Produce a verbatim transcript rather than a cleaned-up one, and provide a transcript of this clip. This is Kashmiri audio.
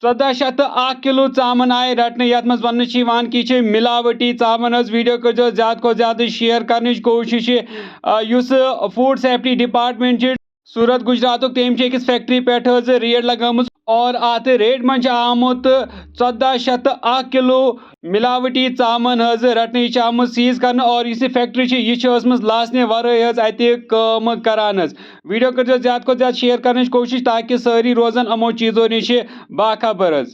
ژۄداہ شیٚتھ تہٕ اکھ کِلوٗ ژامَن آیہِ رَٹنہٕ، یَتھ منٛز وَننہٕ چھِ یِوان کہِ یہِ چھِ مِلاوٹی ژامَن حظ۔ ویٖڈیو کٔرۍزیو زیادٕ کھۄتہٕ زیادٕ شیئر کَرنٕچ کوٗشِش۔ آ، یُس فوڈ سیفٹی ڈپارٹمنٹ چھِ سورت گجراتُک، تٔمۍ چھِ أکِس فیکٹری پٮ۪ٹھ حظ ریڈ لگٲمٕژ اور اَتھ ریڈ منٛز چھِ آمُت ژۄداہ شیٚتھ تہٕ اکھ کِلوٗ مِلاوٹی ژامَن حظ رَٹنہٕ۔ یہِ چھِ آمٕژ سیٖز کرنہٕ اور یُس یہِ فیکٹری چھِ، یہِ چھِ ٲسمٕژ لاسنہٕ ورٲے حظ اَتہِ کٲم کران حظ۔ ویٖڈیو کٔرۍزیو زیادٕ کھۄتہٕ زیادٕ شیئر کرنٕچ کوٗشِش تاکہِ سٲری روزَن یِمو چیٖزو نِش باخبر حظ۔